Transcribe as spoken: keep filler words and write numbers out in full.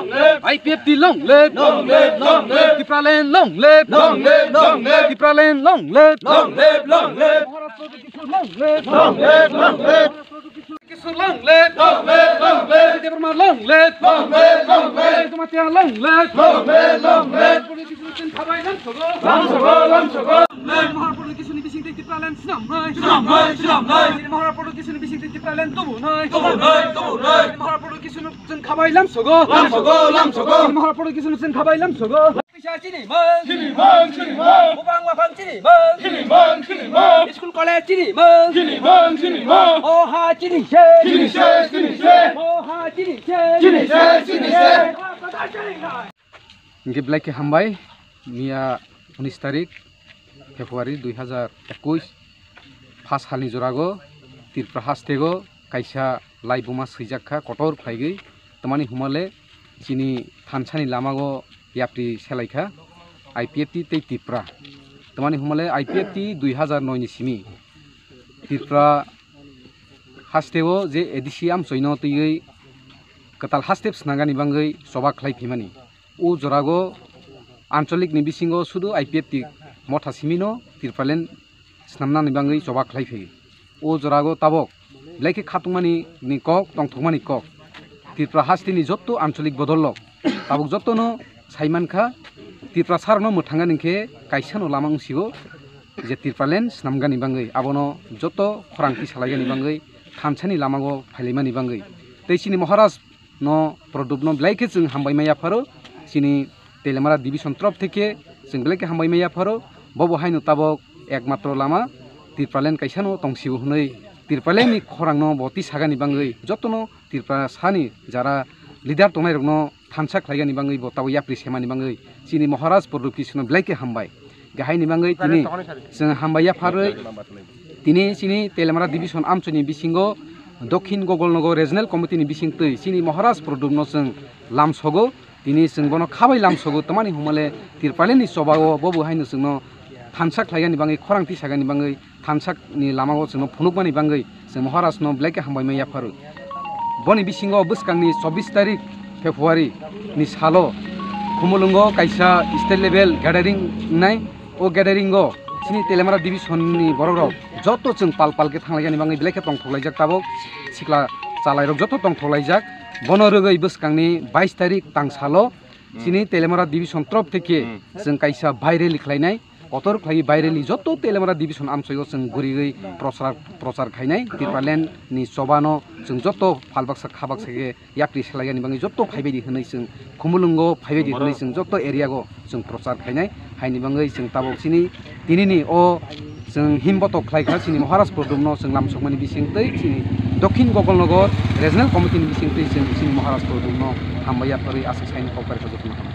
I P F T long live! Long live, long live! Tipraland long live! Long live, long live! Tipraland long live! Long live, long live! Maharaj Pradyut Kishore long live! Long live, long live! Kishore long live! Long live, long live! Debbarma long live! Long live, long live! Jamatia long live! Long live, long live! Maharaj Pradyut Kishore chwng khabai lam sogo! Lam sogo, lam sogo! Maharaj Pradyut Kishore ni bising twi Tipraland swnamnai! Swnamnai, swnamnai! Maharaj Pradyut Kishore ni bising twi Tipraland tubunai! Tubunai, tubunai! Maharaj Pradyut Kishore chwng khabai lam sogo! Lam sogo, lam sogo! Maharaj Pradyut Kishore chwng khabai lam sogo! Kaisa chini mang. Chini mang, chini mang. Bubang waphang chini mang. Chini mang, chini mang. School college chini mang. Chini mang, chini mang. O ha chini se. Chini se, chini se. O ha chini se. Chini se, chini se. Hingke belai khe hambai, miya unis tarik February dui hazar ekush, phas salni jorago Tripura hasteo kaisa laibuma swijak kha kotor khlaigwi, tamani humale chini thansani lamago yapri selaikha I P F T tei Tripura. Tamani humale I P F T dui hazar noi ni simi Tripura hasteo je A D C amchoino twiwi kwtal haste swnangani bangwi choba khlai phimani. O jorago ancholik ni bisingo sudu I P F T motha simino Tipraland swnamnani bangwi choba khlai phai. O jorago tabok belai khe khatungmani ni kok, tongthokmani kok. Tripura hasteni jotto ancholik bodol rok tabok jottono saimankha, Tripura sarokno mwthangani khe kaisano lama wngsigo je Tipraland swnamgani bangwi, abono jotto khorang tisalaigani bangwi, thansani lamago phailaimani bangwi. Tei chini Maharaj no Produpno belai khe chwng hambai ma yapharo, chini Telemara division trop theke chwng belai khe hambai ma yapharo. Bobo haino tabok ekmatro lama Tipraland kaisano tongsibo hwnwi Tipralandni khorangno bo tisagani bangwi jotono Tripura sani jara leader tongnairokno thansa khlaigani bangwi bo tabok yapri semani bangwi chini Maharaj Produpkisno belai khe hambai. Gahaini bangwi tini chwng hambai yapharwi tini chini Telemara division amchoni bisingo Dokhin Gogolnogo Regional Committee ni bisingtwi chini Maharaj Produpno chwng lamsogo. Tini chwng bono khabai lamsogo, tamani humale Tipralandni chobao bobo haino chwngno thansa khlaigani bangwi, khorang tisagani bangwi, thansakni lamao chwngno phunukmani bangwi chwng Maharajno belai khe hambai ma yapharo. Boni bisingo bwskangni chobbish tarik February ni salo Khumulwngo kaisa state level gathering wngnai. O gathering o chini Telemara division ni borok rok joto chwng pal pal khe thanglaigani bangwi belai khe tongthok laijak tabok, sikla chalai rok joto tongthok laijak. Bono rwgwi bwskangni bais tarik tang salo chini Telemara division trop theke chwng kaisa bai rally khlainai. Kotor khlaiwi bai rally joto Telemara division amchoio chwng guriwi prochar, prochar khainai. Tipraland ni chobano chwng joto phalbaksa khabaksa khe yapri selaigani bangwi joto phaibaidi hwnwi chwng Khumulwngo phaibaidi hwnwi chwng joto area go chwng prochar khainai. Haini bangwi chwng tabok chini tinini o chwng himbotok khlaikha chini Maharaj Produpno chwng lamsokmani bisingtwi chini Dokhin Gogolnogo Regional Committee ni bisingtwi chwng chini Maharaj Produpno hambai yapharwi aswk saini kok barikha jotono hambai.